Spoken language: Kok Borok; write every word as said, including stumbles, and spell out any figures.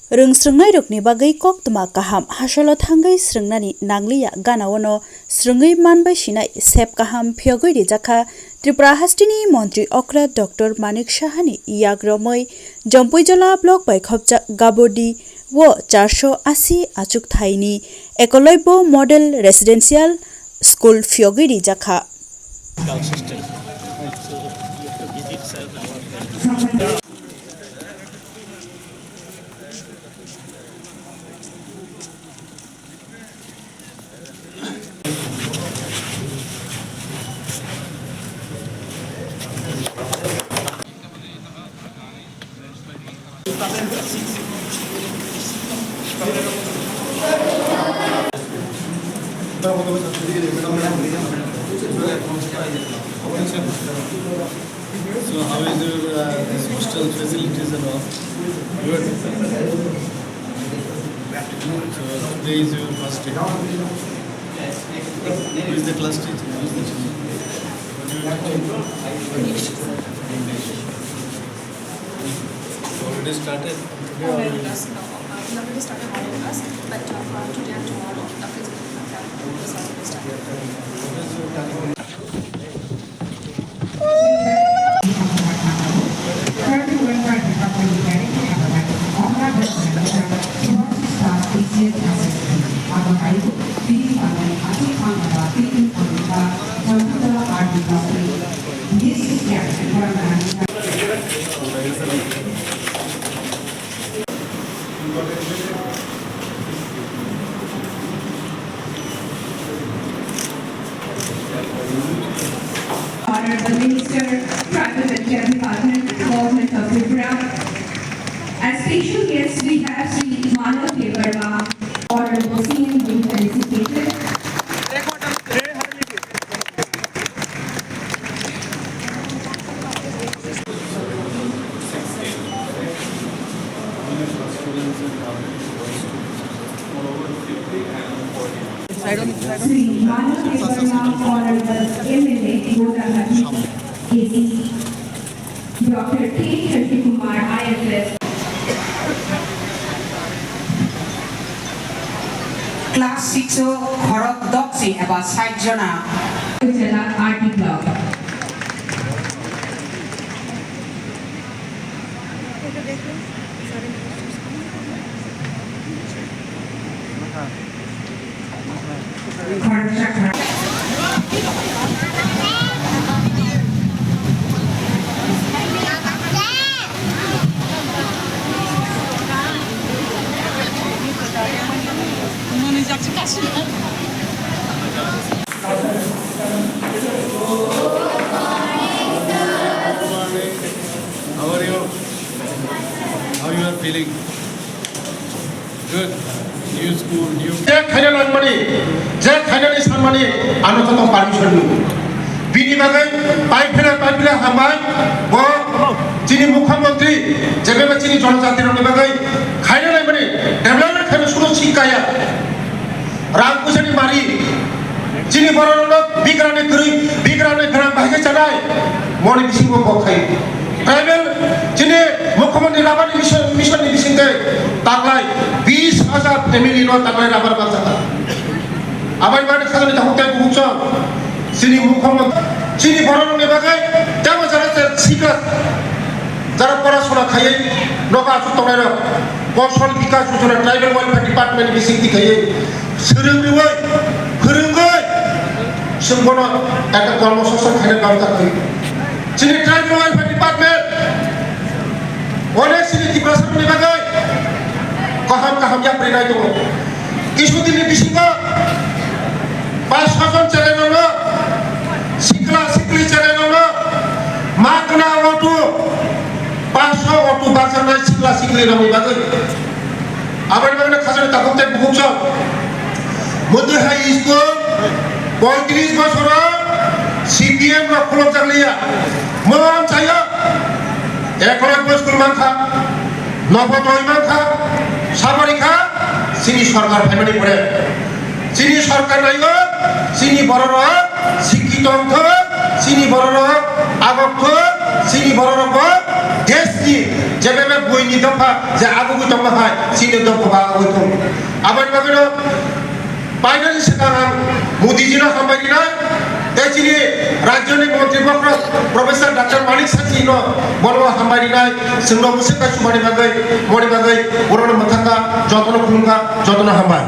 Rwng srwngnairokni bagwi koktwma kaham hasalo thangwi srwngnani nangliya, gana-o no srwngwi manbai sinai sep kaham phiyogwi rijakha. Tripura hasteni Montri Okra Doctor Manik Sahani yak romwi Jampuijala block bai khopjak Gabodi o charso asi achuk thaini Ekolobya Model Residential School phiyogwi rijakha. So how is your, uh, this hostel facilities and all? Good. So today is your first day. Who is the class teacher? Who is the teacher? What do you teach? English. Already started? Online class, no. Uh, we already started online class, but, uh, for today and tomorrow, the physical class is already started. Honorable Minister, Tribal Welfare Department, Government of Tripura. As special guests, we have Shri Manav Debbarma, Honorable Senior Youth Executive. Shri Manav Debbarma, Honorable M L A, Gotaghat A C, Doctor K Shashi Kumar, I F S. Class six o khorok dokchi eba sait jona. Jela R D block. How are you? How you are feeling? Good. New school, new. Je khaina nangmani, je khainani sanmani, ano joto permission nw. Bini bagwi paiphela, paiphela hambai, bo chini mukhyamantri, jebeba chini jonojati rokni bagwi khaina nangmani, development khaina suno sikkaya. Rang puisani mari, chini bororokno bigrani kwrwi, bigrani gwnang bahai khe chanai, moni bisingo bo khai. Tribal, chini mukhyamantri rubber mission, mission ni bisingtwi taklai bis hajar family no taklai rubber manjakha. Abai mani khajani takhuk tei bukhuk chwng, chini mukhyamantri, chini bororokni bagwi tamo jara sikla, jara porasona khaiwi nogo achuk tongnairok, Kaushal Vikas Yojana Tribal Welfare Department ni bisingtwi khaiwi swrwng rwui, phwrwngwi, chwng bono ekta kormo songsthan khaina bebostha khlai. Chini Tribal Welfare Department onek chini Tiprasarokni bagwi kaham kaham yapri nai tongo. Kisu dinni bisingo paanch soi jon cherairokno, sikla sikli cherairokno magna auto, paanch soi auto barjaknai sikla siklirokni bagwi. Aboni bagwino khajani takhuk tei bukhuk chwng. Mwtwi hai school poitris bosoro C P M rok khulokjak liya. Mo amchaio Eklavya school mankha, Navodaya mankha, sabari kha, chini sorkar phaimani pore. Chini sorkar naio, chini bororok sikki tongthok, chini bororok agokthok, chini bororok bo desh je bebe buini dopha je agugwi tongma hai chini dopha ba agwi thung. Aboni bagwino painani swkang ang Modi jino hambai rinai, tei chini rajyoni montri bokhorok Professor Doctor Manik Saha jino bono hambai rinai, chwngno mwswk kaisumani bagwi, moni bagwi borokno mwthangkha, jotono khulumkha, jotono hambai.